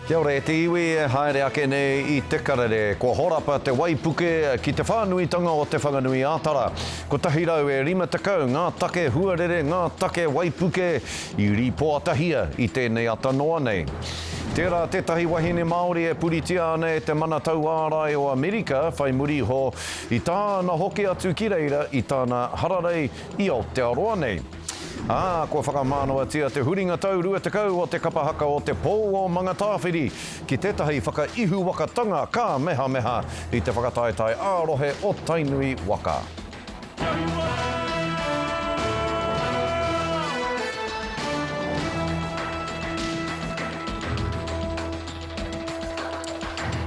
Kia ora e te iwi e haere ake nei i Te Karere. Kua horapa te waipuke ki te whānuitanga o Te Whanganui-ā-Tara. 150 ngā take huarere, ngā take waipuke i rīpoatahia i tēnei ata noa nei. Tērā tētahi wahine Māori e puritia ana e te mana tauārai o Amerika whai muri iho i tāna hoki atu ki reira i tana hararei i Aotearoa nei. Ā, kua whakamānawatia te huringa tau 20 o te kapa haka o Te Pou o Mangatāwhiri ki tētahi whakaihuwakatanga kāmehameha i te whakataetae ā-rohe o Tainui waka.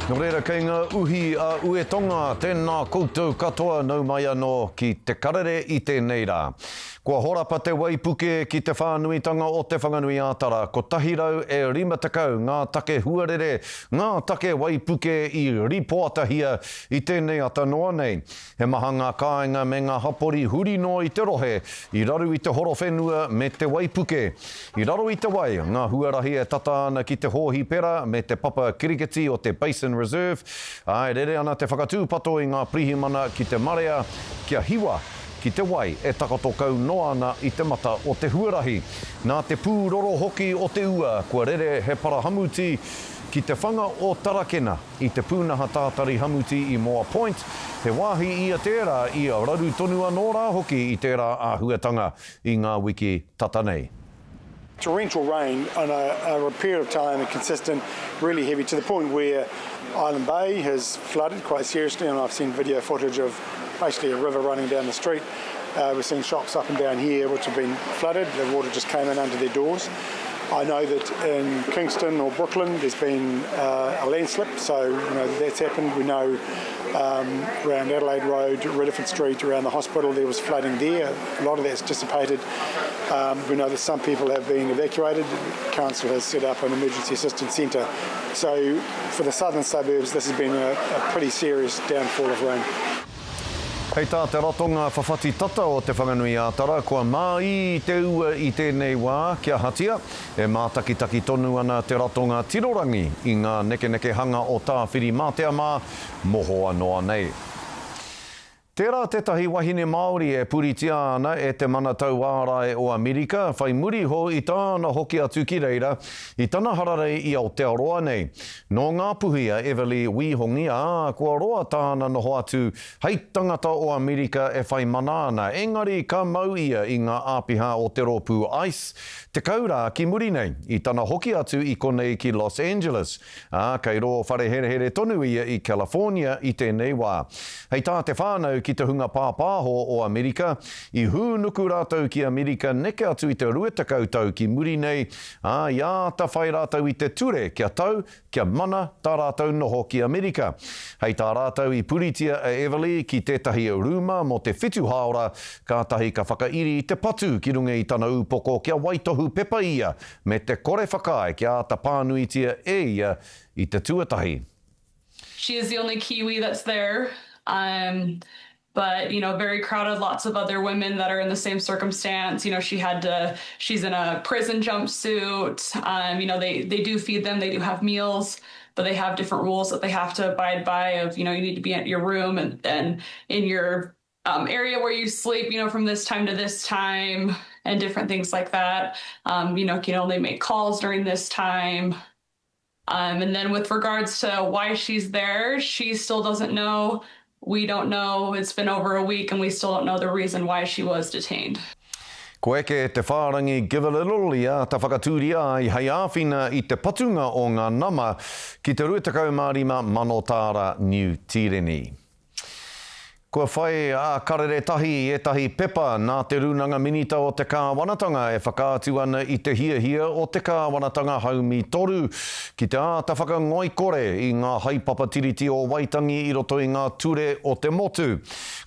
Nō reira, kei ngā uhi a Uetonga, tēnā koutou katoa, nau mai anō ki Te Karere i tēnei rā. Kua horapa te waipuke ki te whānuitanga o Te Whanganui-ā-Tara, 150 ngā take huarere, ngā take waipuke i ripoatahia i tēnei ata noa nei. He maha ngā kāinga me ngā hapori huri noa i te rohe i raru i te horowhenua me te waipuke. I raro i te wai ngā huarahi e tata ana ki te hōhipera me te papa kirikiti o te Basin Reserve, ā, e rere ana te whakatūpato i ngā pirihimana ki te marea kia hiwa ki te wai e takoto kau noa ana i te mata o te huarahi. Nā te pūroro hoki o te ua kua rere he parahamuti ki te whanga o Tarakena. I te pūnaha tātari hamuti i Moa Point, he wāhi ia tērā i raru tonu anō rā hoki i tērā āhuatanga i ngā wiki tata nei. Torrential rain on a, a period of time and consistent, really heavy to the point where Island Bay has flooded quite seriously and I've seen video footage of basically a river running down the street. Uh, we're seeing shops up and down here which have been flooded. The water just came in under their doors. I know that in Kingston or Brooklyn there's been uh, a landslip, so you know that's happened. We know um, around Adelaide Road, Riddiford Street, around the hospital there was flooding there. A lot of that's dissipated. Um, we know that some people have been evacuated. The council has set up an emergency assistance centre. So for the southern suburbs, this has been a, a pretty serious downfall of rain. Hei tā te ratonga whawhati tata o Te Whanganui-ā-Tara, kua māī te ua i tēnei wā kia hatia, e mātakitaki tonu ana te ratonga tirorangi i ngā nekenekehanga o Tāwhirimātea mā, mohoa noa nei. Tērā tētahi wahine Māori e puritia ana e te mana tauārai o Amerika, whai muri iho i tāna hoki atu ki reira i tana hararei i Aotearoa nei. Nō Ngāpuhi a Everly Wīhongi, ā, kua roa tāna noho atu hei tangata o Amerika e whai mana ana, engari ka mau ia i ngā āpiha o te rōpū ice, 10 rā ki muri nei, i tana hoki atu i konei ki Los Angeles, ā, kei rō whare herehere tonu ia i California i tēnei wā. Hei tā te whānau ki te hunga pāpāho o Amerika, i hūnuku rātou ki Amerika neke atu i te 20 tau ki muri nei, ā, i āta whai rātou i te ture kia tau, kia mana tā rātou noho ki Amerika. Hei tā rātou i puritia a Everly ki tētahi rūma mō te whitu hāora, kātahi ka whakairi i te patu ki runga i tana upoko kia waitohu pepa ia, me te kore whakaae kia āta pānuitia e ia i te tuatahi. She is the only Kiwi that's there. Um, but you know very crowded lots of other women that are in the same circumstance you know she had to she's in a prison jumpsuit um, you know they they do feed them they do have meals but they have different rules that they have to abide by of you know you need to be at your room and and in your um, area where you sleep you know from this time to this time and different things like that um, you know can only make calls during this time Um, and then with regards to why she's there, she still doesn't know. We don't know. It's been over a week and we still don't know the reason why she was detained. Kua eke te whārangi Give a Little i āta whakatūria ai hei āwhina i te patunga o ngā nama ki te 25,000 tāra Niu Tīreni. Kua whai a Karere Tahi i ētahi pepa nā Te Rūnanga Minita o te Kāwanatanga e whakaatu ana i te hiahia o te kāwanatanga haumi toru ki te āta whakangoikore i ngā haepapa Tiriti o Waitangi i roto i ngā ture o te motu.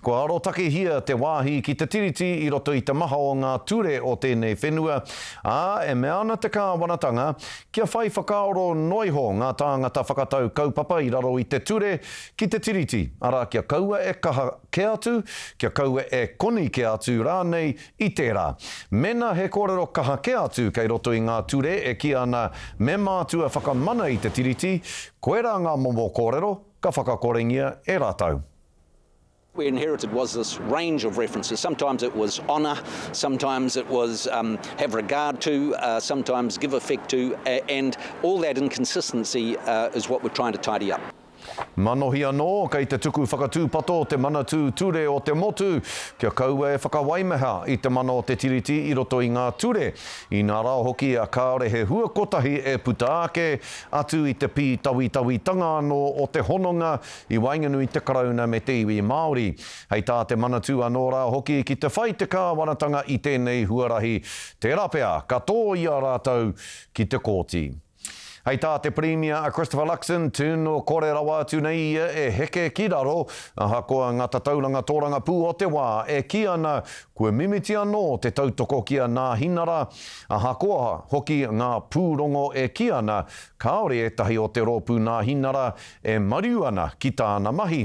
Kua arotakehia te wāhi ki te Tiriti i roto i te maha o ngā ture o tēnei whenua, ā, e mea ana te kāwanatanga kia whai whakaaro noa iho ngā tāngata whakatau kaupapa i raro i te ture Ki te Tiriti, arā kia kaua e kaha. kē atu, kia kaua e koni kē atu rānei i tērā. Mēnā he kōrero kaha kē atu kei roto i ngā ture e kī ana me mātua whakamana i te Tiriti, koirā ngā momo kōrero ka whakakorengia e rātou. We inherited was this range of references. Sometimes it was honour, sometimes it was um, have regard to, uh, sometimes give effect to, and all that inconsistency uh, is what we're trying to tidy up. Manohi anō, kei te tuku whakatūpato te Manatū Ture o te motu kia kaua e whakawaimeha i te mana o te Tiriti i roto i ngā ture, inā rā hoki kāore he hua kotahi e puta ake, atu i te pītawitawitanga anō o te hononga i waenganui te Karauna me te iwi Māori. Hei tā te Manatū anō rā hoki ki te whai te kāwanatanga i tēnei huarahi, tērā pea ka tōia rātou ki te kōti. Hei tā te Pirimia a Christopher Luxon, tino kore rawa atu nei ia e heke ki raro, ahakoa ngā tatauranga tōrangapū o te wā e kī ana kua mimiti anō te tautoko ki a Nāhinara, ahakoa hoki ngā pūrongo e kī ana kāore ētahi o te rōpū Nāhinara e mariu ana ki tāna mahi.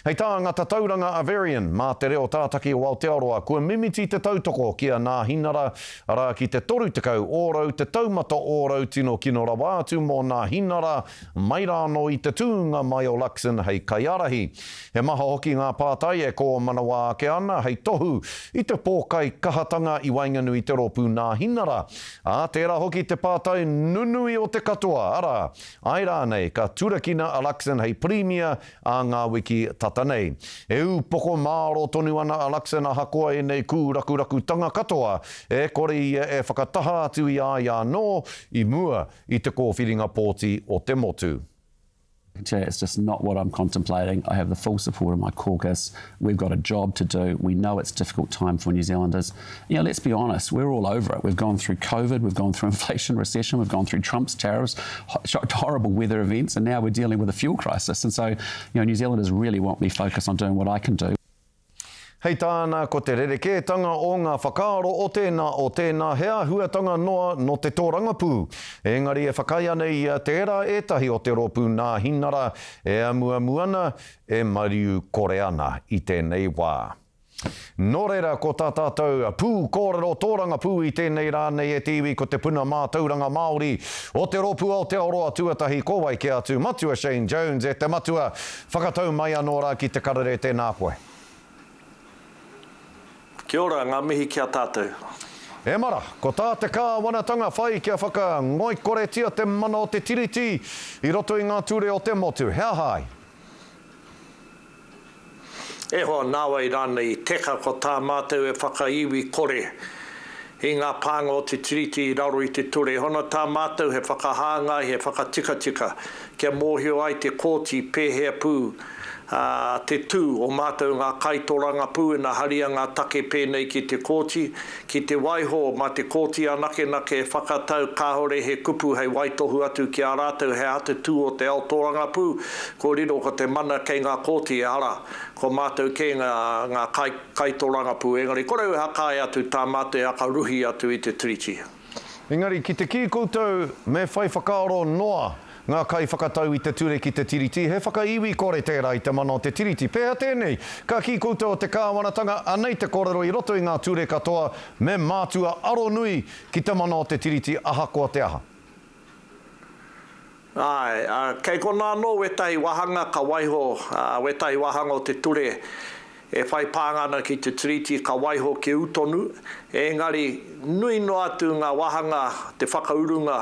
Hei tā ngā tatauranga a Verian, mā te reo tātaki o Aotearoa, kua mimiti te tautoko ki a Nāhinara, arā ki te 30 ōrau te taumata ōrau tino kino rawa atu mō Nāhinara mai rānō i te tūnga mai o Luxon hei kaiārahi. He maha hoki ngā pātai e kōmanawa ake ana hei tohu i te pōkai kahatanga i waenganui i te rōpū Nāhinara. Ā, tērā hoki te pātai nunui o te katoa, arā, Āe rānei, ka turakina a Luxon hei Pirimia ā ngā wiki tata nei. E ūpoko māro tonu ana a Luxon ahakoa ēnei kūrakurakutanga katoa, e kore ia e whakataha atu i a ia anō i mua i te kōwhiringa pōti o te motu. Chair, it's just not what I'm contemplating. I have the full support of my caucus. We've got a job to do. We know it's a difficult time for New Zealanders. You know, let's be honest, we're all over it. We've gone through COVID, we've gone through inflation, recession, we've gone through Trump's tariffs, horrible weather events, and now we're dealing with a fuel crisis. And so, you know, New Zealanders really want me focused on doing what I can do. Hei tāna, ko te rerekētanga o ngā whakaaro o tēnā o tēnā he āhuatanga noa nō te tōrangapū. Engari e whakaae ana ia tērā ētahi o te rōpū Nāhinara e amuamu ana, e mariu kore ana i tēnei wā. Nō reira, ko tā tātou pū kōrero tōrangapū i tēnei rā nei e te iwi ko te puna mātauranga Māori o te Rōpū Aotearoa tuatahi ko wai kē atu, Matua Shane Jones e te matua, whakatau mai anō rā ki te karere tēnā koe. Kia ora, ngā mihi ki a tātou. E mara, ko tā te kāwanatanga whai kia whakangoikoretia te mana o te Tiriti i roto i ngā ture o te motu, he aha ai? E hoa, nāwai rānei i teka ko tā mātou e whakaiwi kore i ngā pānga o te Tiriti i raro i te ture. Hona tā mātou he whakahāngai, he whakatikatika, kia mōhio ai te kōti pēhea pū te tū o mātou ngā kaitorangapū ina haria ngā take pēnei ki te kōti, ki te waiho mā te kōti anakenake e whakatau kāore he kupu hei waitohu atu ki a rātou he aha te tū o te ao tōrangapū, kua riro ko te mana kei ngā kōti, ehara, ko mātou kē ngā, ngā kai, kaitōrangapū, engari kore au e hakaae atu tā mātou e hakaruhi atu i te Tiriti. Engari, ki te kī koutou me whai whakaaro noa ngā kaiwhakatau i te ture ki te Tiriti, he whakaiwi kore tērā i te mana o te Tiriti. Pēhea tēnei? Ka kī koutou o te kāwanatanga, anei te kōrero i roto i ngā ture katoa, me mātua aronui ki te mana o te Tiriti ahakoa te aha. Āe, ā, kei konā anō wētahi wāhanga ka waiho, ā, wētahi wāhanga o te ture e whai pānga ana ki te Tiriti ka waiho ki ū tonu, engari nui noa atu ngā wāhanga, te whakaurunga,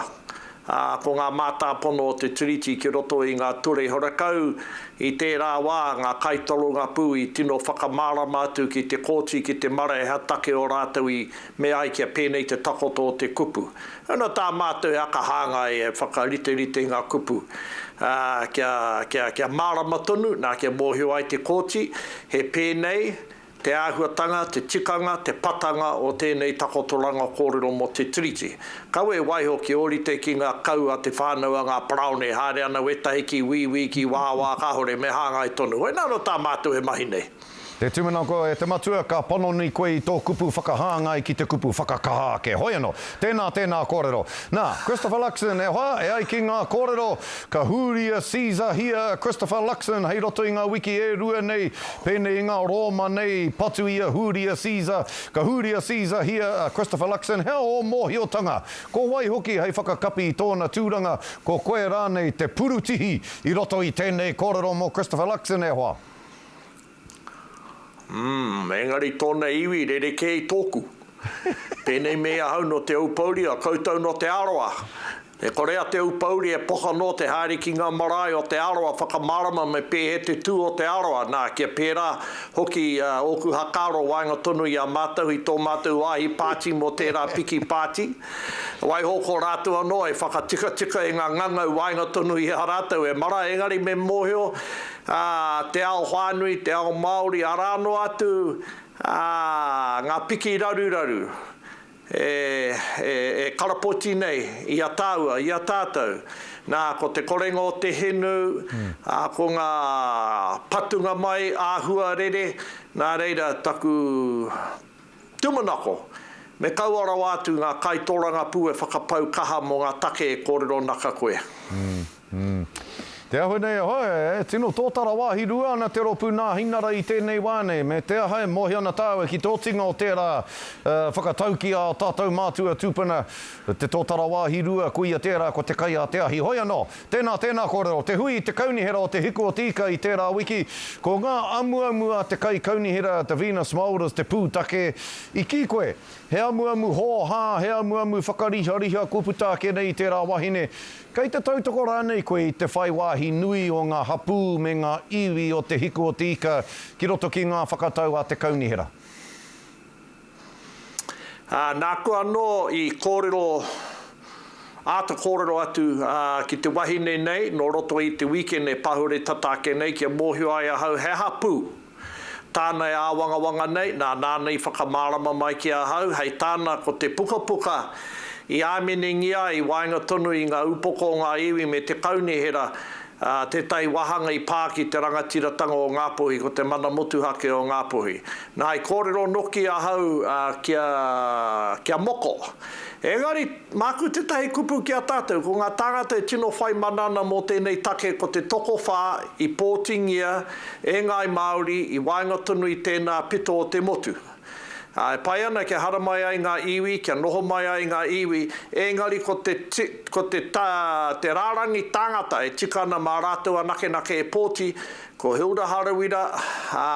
ā, ko ngā mātāpono o te Tiriti ki roto i ngā ture horekau i tērā wā ngā kaitoronga pū i tino whakamārama atu ki te kōti, ki te marae he take o rātou i mea ai kia pēnei te takoto o te kupu. Ana tā mātou he aka hāngai e whakariterite i ngā kupu, ā, kia, kia, kia mārama tonu, nā, kia mōhio ai te kōti, he pēnei te āhuatanga, te tikanga, te patanga o tēnei takotoranga kōrero mō te Tiriti. Kaua e waiho kia ōrite ki ngā kau a te whānau a ngā paraone, haere ana wētahi ki wīwī, ki wāwā, kāore, me hāngai tonu. Hoinānō tā mātou e mahi nei. Te tūmanako e te matua, ka panoni koe i tō kupu whakahāngai ki te kupu whakakaha ake. Hoi anō, tēnā, tēnā kōrero. Nā, Christopher Luxon, e hoa, e ai ki ngā kōrero, ka hūria Caesar-hia Christopher Luxon hei roto i ngā wiki e rua nei, pēnei i ngā Rōma nei, patu i a Hūria Caesar, ka hūria Caesar-hia a Christopher Luxon, hea ō mōhiotanga? Ko wai hoki hei whakakapi i tōna tūranga, ko koe rānei te purutihi i roto i tēnei kōrero mō Christopher Luxon, e hoa? Umm, engari tōna iwi rerekē i tōku. Pēnei me ahau nō Te Aupōuri, a koutou nō Te Arawa. E kore a Te Aupōuri e poka nō te haere ki ngā marae o Te Arawa whakamārama me pēhea te tū o Te Arawa, nā, kia pērā hoki ōku hakaaro waenga tonu i a mātou i tō mātou wāhi pāti mō tērā piki pāti. Waiho ko rātou anō e whakatikatika i ngā ngangau waenga tonu i a rātou e mara, engari me mōhio, ā, te ao whānui, te ao Māori, arā noa atu, ā, ngā piki raruraru e, e, e karapoti nei i a tāua, i a tātou. Nā, ko te korenga o te hinu, ā, ko ngā patunga mai āhua rere, nā reira taku tūmanako, me kaua rawa atu ngā kaitōrangapū e whakapau kaha mō ngā take e kōrero naka koe. Te ahua nei e hoa, e tino tōtara wāhi rua ana te rōpū Nāhinara i tēnei wā nei, me te aha e mōhio ana tāua ki te otinga o tērā whakatauki a ō tātou mātua tūpuna, te tōtara wāhi rua, koia tērā ko te kai a te ahi. Hoi anō, tēnā, tēnā kōrero, te hui i te kaunihera o Te Hiku o Te Ika i tērā wiki, ko ngā amuamu a te kaikaunihera Davina Smolders te pūtake, i kī koe, he amuamu hōhā, he amuamu whakarihariha kua puta ake nei i tērā wahine, Kei te tautoko rānei koe i te whai wāhi nui o ngā hapū me ngā iwi o Te Hiku o Te Ika ki roto ki ngā whakatau a te kaunihera? Ā, nāku anō i kōrero, āta kōrero atu ki te wahine nei nō roto i te wīkene pahure tata ake nei kia mōhio ai ahau he aha pū Tāna e āwangawanga nei, nā, nāna i whakamārama mai ki ahau, hei tāna ko te pukapuka i āminengia ai i waenga tonu i ngā upoko o ngā iwi me te kaunihera, ā, tētahi wāhanga i pā ki te rangatiratanga o Ngāpuhi, ko te mana motuhake o Ngāpuhi. Nā, i kōrero noki ahau, ā, kia, kia moko. Engari, māku tētahi kupu ki a tātou, ko ngā tāngata e tino whai mana ana mō tēnei take ko te tokowhā i pōtingia e ngāi Māori i waenga tonu i tēnā pito o te motu. Ā, e pai ana kia haramai ai ngā iwi, kia noho mai ai ngā iwi, engari ko te, ko te, te rārangi tāngata e tika ana mā rātou anakenake e pōti, ko Hilda Harawira, ā,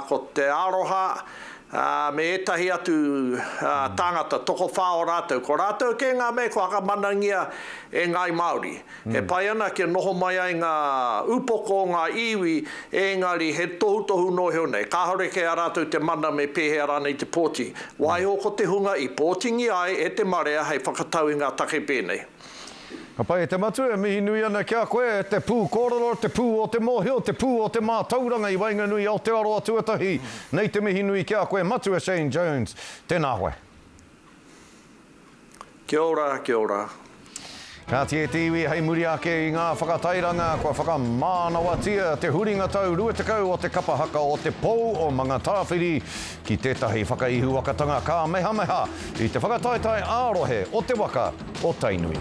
ko Te Aroha, ā, me ētahi atu, ā, tāngata, tokowhā o rātou. Ko rātou kē ngā mea kua whakamanangia e ngāi Māori. E pai ana kia noho mai ai ngā upoko o ngā iwi, ēngari he tohutohu noheo nei, kāore kei a rātou te mana me pēhea rānei te pōti. Waiho ko te hunga i pōtingia ai e te marea hei whakatau i ngā take pēnei. Ka pai e te matua, e mihi nui ana ki a koe, te pū kōrero, te pū o te mōhio, te pū o te mātauranga i waenganui Aotearoa tuatahi. Nei te mihi nui ki a koe, Matua Shane Jones. Tēnā koe. Kia ora, kia ora. Kāti e te iwi, hei muri ake i ngā whakatairanga kua whakamānawatia te huringa tau 20 o te kapa haka o Te Pou o Mangatāwhiri ki tētahi whakaihuwakatanga kāmehameha i te whakataetae ā-rohe o te waka o Tainui.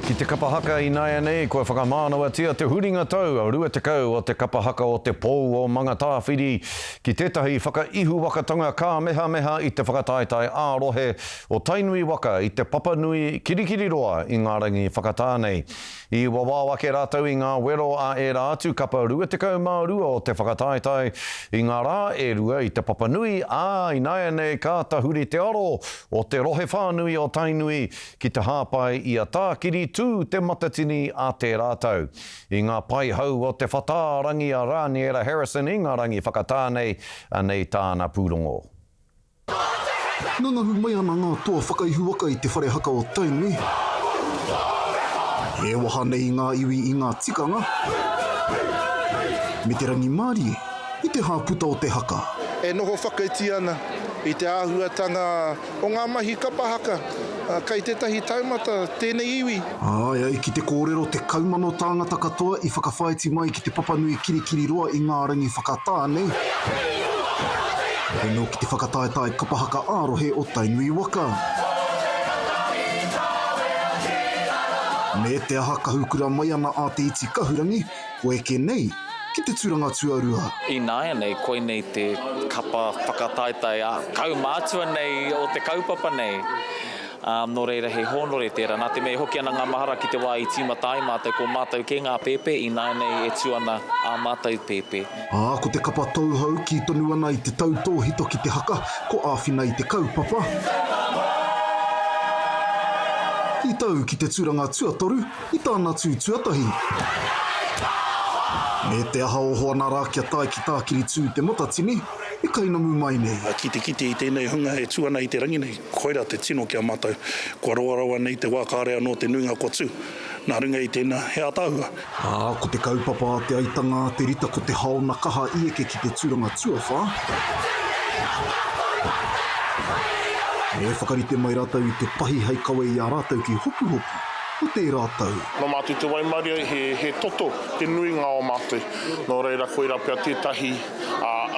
Ki te kapa haka ināianei, kua whakamānawatia te huringa tau 20 o te kapa haka o Te Pou o Mangatāwhiri ki tētahi whakaihuwakatanga kāmehameha i te whakataetae ā-rohe o Tainui waka i te Papanui Kirikiriroa i ngā rangi whakatā nei. I wawao ake rātou i ngā wero a ērā atu kapa 22 o te whakataetae i ngā rā e rua i te Papanui, ā, ināianei ka tahuri te aro o te rohe whānui o Tainui ki te hāpai i a Tākiri Tū Te Matatini a tērā tau. I ngā paihau o te whatārangi a Rāniera Harrison i ngā rangi whakatā nei, anei tāna pūrongo. Nanahu mai ana ngā toa whakaihuwaka i te whare haka o Tainui. E waha nei ngā iwi i ngā tikanga me te rangimārie i te hāputa o te haka. E noho whakaiti ana i te āhuatanga o ngā mahi kapa haka. Kei tētahi taumata tēnei iwi. Ā, e ai ki te kōrero, 10,000 tāngata katoa i whakawhāiti mai ki te papanui Kirikiriroa i ngā rangi whakatā nei, hei nō ki te whakataetae kapa haka ā-rohe o Tainui waka. Me te aha kahukura mai ana a Te Iti Kahurangi, kua eke nei ki te turanga tuarua. Ināianei, koinei te kapa whakataetae ā kaumātua nei o te kaupapa nei. Ā, nō reira he hōnore tērā. Nā te mea e hoki ana ngā mahara ki te wā i tīmata ai mātou, ko mātou kē ngā pēpē, ināianei e tū ana ā mātou pēpē. Ā, ko te kapa tauhou kī tonu ana i te tautōhito ki te haka, ko Āwhina i te kaupapa. I tau ki te turanga tuatoru, i tāna tū tuatahi. Me te aha oho ana rā kia tae ki Tākiritū Te Matatini, e kainamu mai nei. Ki te kite i tēnei hunga e tū ana i te rangi nei, koirā te tino ki a mātou. Kua roa rawa nei te wā kāre anō te nuinga kua tū. Nā runga i tēnā, he ātaahua. Ā, ko te kaupapa a Te Aitanga a Te Rita ko te haona kaha i eke ki te turanga tuawhā. Me whakarite mai rātou i te pahi hei kawe i a rātou ki Hopuhopu o tērā tau. Nō mātou te waimarie, he toto te nuinga o mātou, nō reira koirā pea tētahi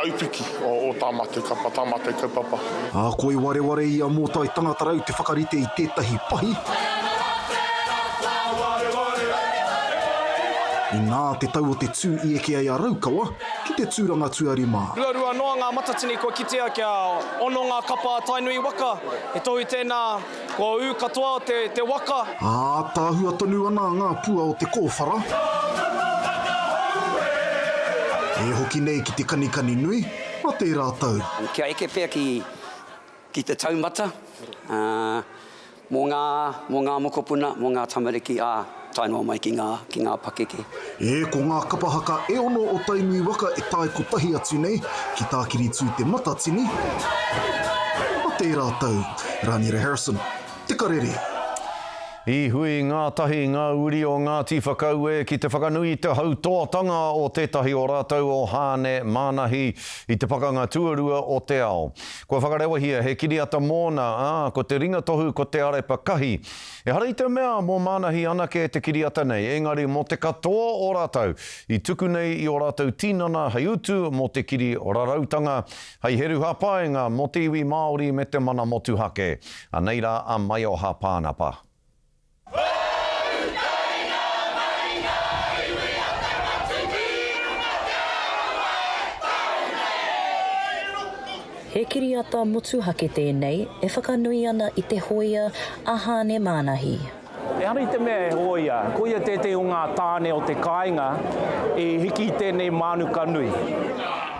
aupiki o tā mātou kapa, tā mātou kaupapa. Ā, koi wareware i a Mōtai Tangatarau te whakarite i tētahi pahi. Inā te tau o te tū i eke ai a Raukawa ki te tūranga tuarima. Ruarua noa ngā matatini kua kitea kia ono ngā kapa a Tainui waka. He tohu tēnā Kua ū katoa te waka. Ā, tahua tonu ana ngā pua o te kōwhara. E hoki nei ki te kanikani nui a tērā tau. Kia eke pea ki, ki te taumata, ā, mō ngā, mō ngā mokopuna, mō ngā tamariki, ā, tae noa mai ki ngā, ki ngā pakeke. E, ko ngā kapa haka e ono o Tainui waka e tae kotahi atu nei ki Tākiritū Te Matatini a tērā tau. Raniera Harrison, Te Karere. I hui ngātahi ngā uri o Ngāti Whakaue ki te whakanui i te hautoatanga o tētahi o rātou o Haane Mānahi i te Pakanga Tuarua o te Ao. Kua whakarewahia he kiriata mōna, ā, ko te ringatohu ko Te Arepa Kahi. Ehara i te mea mō Mānahi anake te kiriata nei, engari mō te katoa o rātou i tuku nei i ō rātou tinana hei utu mō te kiri rarautanga, hei heru hāpainga mō te iwi Māori me te mana motuhake. Anei rā a Maioha Pānapa. He kiriata motuhake tēnei e whakanui ana i te hōia a Haane Mānahi. Ehara i te mea he hōia, koia tētehi o ngā tāne o te kāinga i hiki i tēnei mānuka nui.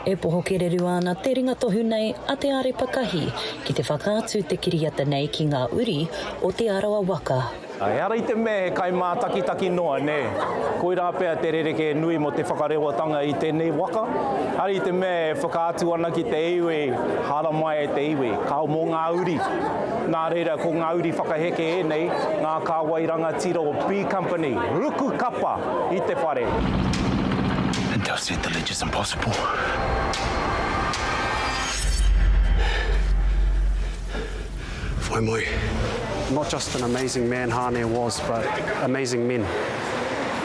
E poho kererua ana te ringatohu nei a Te Arepa Kahi ki te whakaatu te kiriata nei ki ngā uri o Te Arawa waka. Ehara i te mea he kaimātakitaki noa, nē. Koirā pea te rerekē nui mō te whakarewatanga i tēnei waka. Ehara i te mea e whakaatu ana ki te iwi, haramai e te iwi, ka mō ngā uri. Nā reira, ko ngā uri whakaheke ēnei, ngā kāwai rangatira o B-Company, ruku kapa i te whare. Intel said the ledge is impossible. Whai mai. Not just an amazing man Hane was, but amazing men.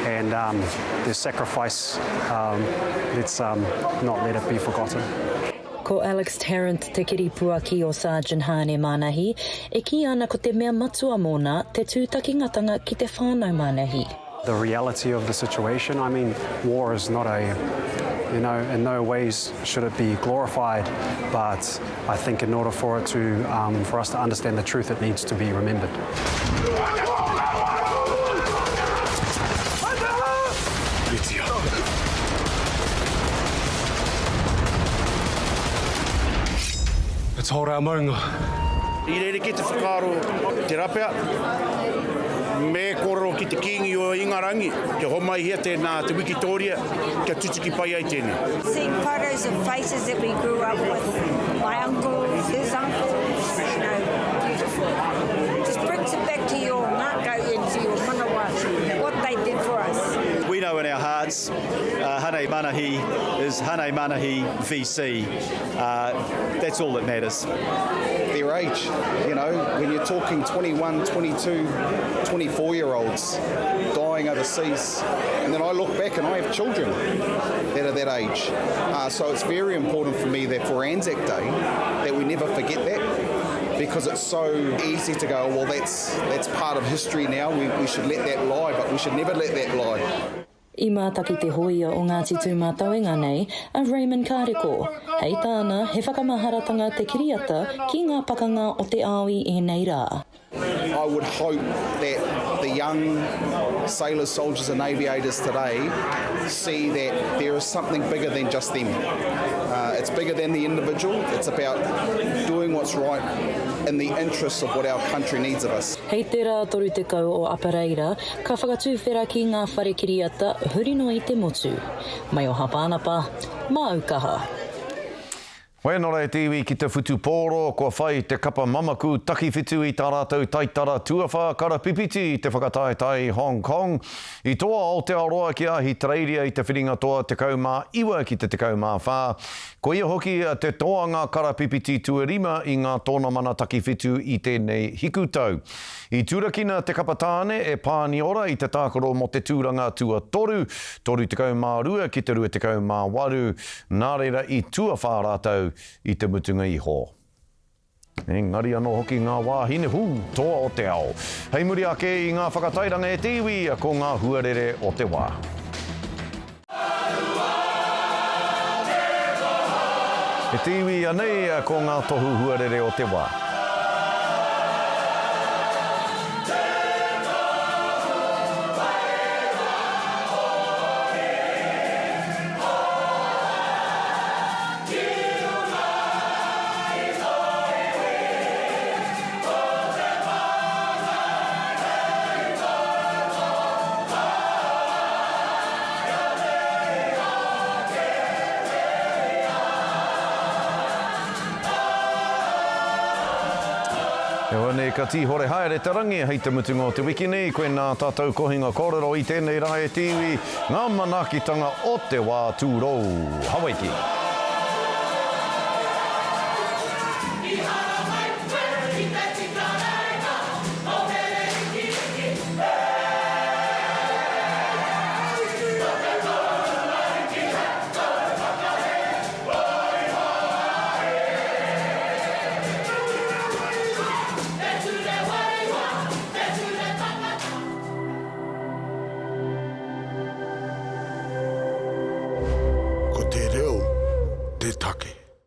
And um, their sacrifice, um, let's um, not let it be forgotten. Ko Alex Tarrant te kiripuaki o Sergeant Haane Manahi, e kī ana ko te mea matua mōna te tūtakingatanga ki te whānau Manahi. The reality of the situation, I mean, war is not a, you know, in no ways should it be glorified, but I think in order for it to, um, for us to understand the truth, it needs to be remembered. Let's hold our maunga. I rerekē te whakaaro, tērā pea, me kōrero ki te Kīngi o Ingarangi kia homaihia tēnā te wikitōria kia tutuki pai ai tēnei. Seeing photos of faces that we grew up with, my uncles, his uncles, you know, beautiful. Just brings it back to your ngākau and to your manawa, what they did for us. We know in our hearts, uh, Hane Haane Manahi is Haane Manahi VC. Uh, that's all that matters. Their age, you know, when you're talking 21, 22, 24 year olds dying overseas, and then I look back and I have children that are that age. Uh, so it's very important for me that for Anzac Day, that we never forget that because it's so easy to go, well, that's, that's part of history now, we, we should let that lie, but we should never let that lie. I mātaki te hōia o Ngāti Tūmātauenga nei, a Raymond Kareko. Hei tāna, he whakamaharatanga te kiriata ki ngā pakanga o te ao i ēnei rā. I would hope that the young sailors, soldiers and aviators today see that there is something bigger than just them. Uh, it's bigger than the individual. It's about doing what's right in the interests of what our country needs of us. Hei te rā 30 o Apereira, ka whakatuwhera ki ngā whare kiriata huri noa i te motu. Mai o Hapānapa, māu kaha. Whenora e te iwi ki te whutupōro, kua whai te kapa mamaku takiwhitu i tā rātou taitara tuawhā karapipiti i te whakataetae i Hong Kong. I toa Aotearoa ki Ahitereiria i te whiringa toa 19 ki te 14. Koia hoki te toanga karapipiti tuarima i ngā tōnamana takiwhitu i tēnei hikutau. I turakina te kapa tāne e Pāniora i te tākaro mō te tūranga tuatoru, 32 ki te 28, nā reira i tuawhā rātou i te mutunga iho. Engari anō hoki ngā wāhine hū, toa o te ao. Hei muri ake i ngā whakatairanga e te iwi, ko ngā huarere o te wā. E te iwi, anei ko ngā tohu huarere o te wā. Heoi nei, ka tīhore haere te rangi hei te mutunga o te wiki nei, koinā tātou kohinga kōrero i tēnei rā e te iwi, ngā manaakitanga o te wā tūrou. Hawaiki!